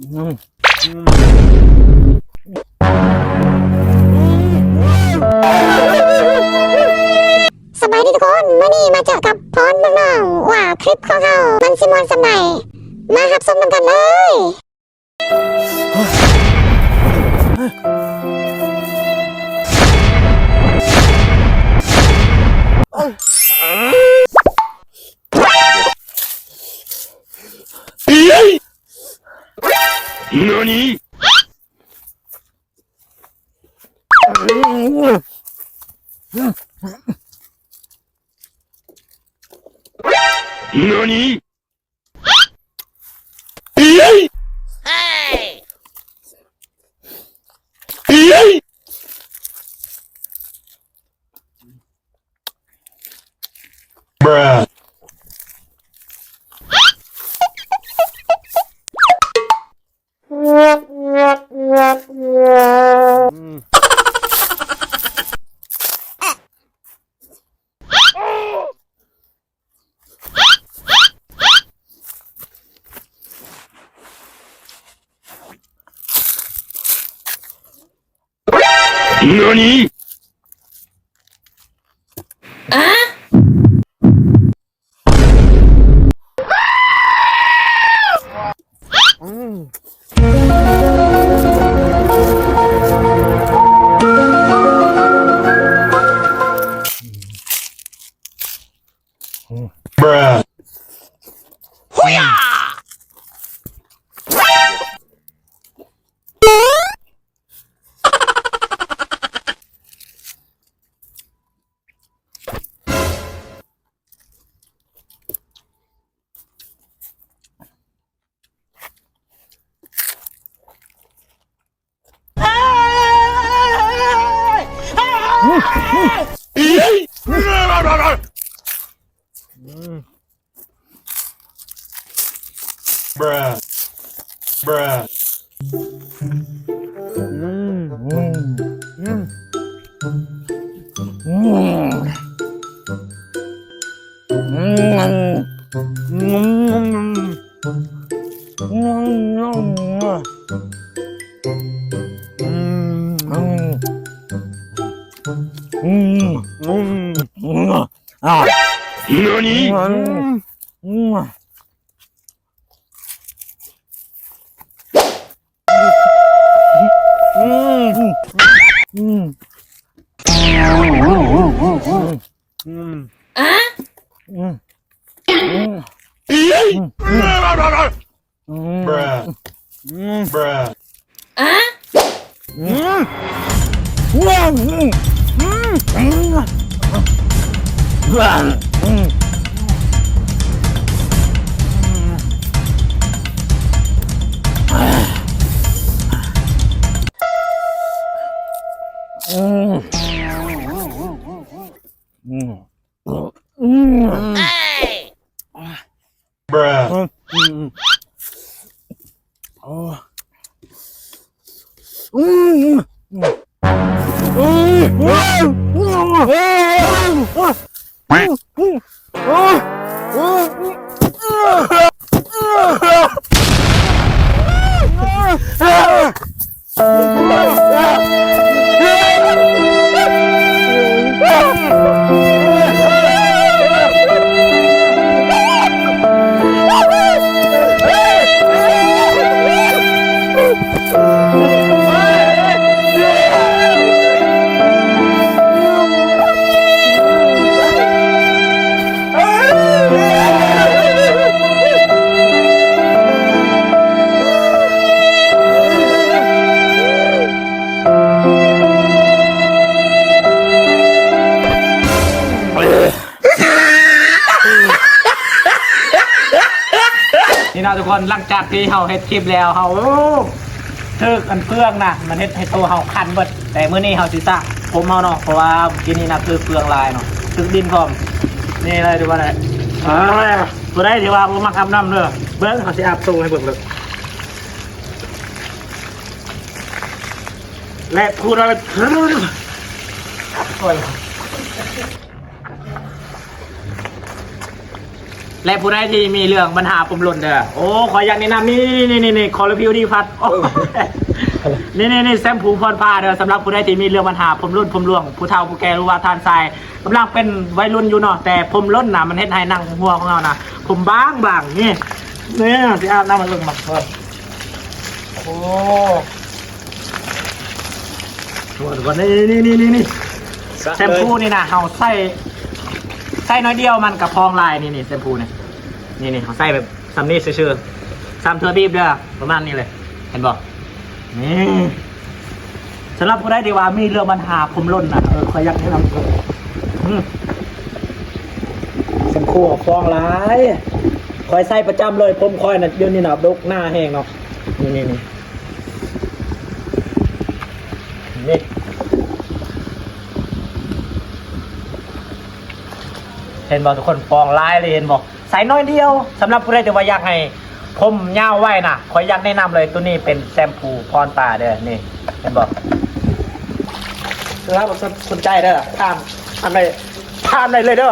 ສະບາຍດີທຸກຄົນ, ມື້ນີ້ມາເຈີກັບພອນເມືອງນອງ ວ່າຄລິບຂອງເຮົາມັນຊິມ່ວນສ່ຳໃດ, ມາຮັບຊົມນຳກັນເລີຍ. ນີ້ເນາະທຸກຄົນ, ຫຼັງຈາກທີ່ເຮົາເຮັດຄລິບແລ້ວ ເຮົາ ໂອ້ ຖືກອັນເຟືອງນະ ມັນເຮັດໃຫ້ໂຕເຮົາຄັນເບິດ. ແຕ່ມື້ນີ້ເຮົາຊິສະຜົມເຮົາເນາະ ເພາະວ່າກີ້ນີ້ນະຖືກເຟືອງຫຼາຍເນາະ, ຖືກດິນພ້ອມ. ນີ້ເລີຍ ຖືວ່າໄດ້ ຜູ້ໃດທີ່ວ່າບໍ່ມັກອາບນ້ຳເດີ ເບິ່ງ ເຮົາຊິອາບໂຕໃຫ້ເບິ່ງເດີ ແລະຜູ້ໃດ ໂອ້ຍ. ແລະ ຜູ້ໃດທີ່ມີເລື່ອງບັນຫາຜົມຫຼົ່ນເດີ ໂອ້ ຂ້ອຍຢາກແນະນຳ ນີ້ໆໆໆ ຂໍຣີວິວດີພັດ ໂອ້ ນີ້ໆໆ ແຊມພູພອນຟ້າເດີ ສຳລັບຜູ້ໃດທີ່ມີເລື່ອງບັນຫາຜົມຫຼົ່ນຜົມຫຼວງ ຜູ້ເຖົ້າຜູ້ແກ່ ຫຼືວ່າທ່ານຊາຍ ກຳລັງເປັນໄວລຸ້ນຢູ່ເນາະ ແຕ່ຜົມຫຼົ່ນນະ ມັນເຮັດໃຫ້ໜັງຫົວຂອງເຮົານະ ຜົມບາງໆ ນີ້ ນີ້ ຊິອາບນ້ຳໃຫ້ເບິ່ງມາກ່ອນ ໂອ້ ທຸກຄົນ ນີ້ໆໆໆ ສະເລີຍ ແຊມພູນີ້ນະ ເຮົາໃຊ້ ໃຊ້ໜ້ອຍດຽວມັນກະພອງຫຼາຍ ນີ້ໆ ແຊມພູນີ້ ນີ້ໆ ເຮົາໃຊ້ແບບ ສ່ຳນີ້ຊື່ໆ ສ່ຳເທື່ອບີບເດີ ປະມານນີ້ເລີຍ ເຫັນບໍ່? ນີ້ ສຳລັບຜູ້ໃດທີ່ວ່າມີເລື່ອງບັນຫາຜົມຫຼົ່ນນະ ເອີ ຂ້ອຍຢາກແນະນຳ ອືມ ແຊມພູຟອງຫຼາຍ ຂ້ອຍໃຊ້ປະຈຳເລີຍ ຜົມຂ້ອຍນະ ດຽວນີ້ນະ ດົກໜາແຮງເນາະ ນີ້ໆໆ ນີ້ ເຫັນບໍ່ທຸກຄົນ? ຟອງຫຼາຍເລີຍ ເຫັນບໍ່? ໃຊ້ໜ້ອຍດຽວ ສຳລັບຜູ້ໃດທີ່ວ່າຢາກໃຫ້ຜົມຍາວໄວນະ ຂ້ອຍຢາກແນະນຳເລີຍ ໂຕນີ້ເປັນແຊມພູພອນຟ້າເດີ ນີ້ ເຫັນບໍ່? ຖ້າບໍ່ສົນໃຈເດີ ຖາມ ຖາມໄດ້ ຖາມໄດ້ເລີຍເດີ.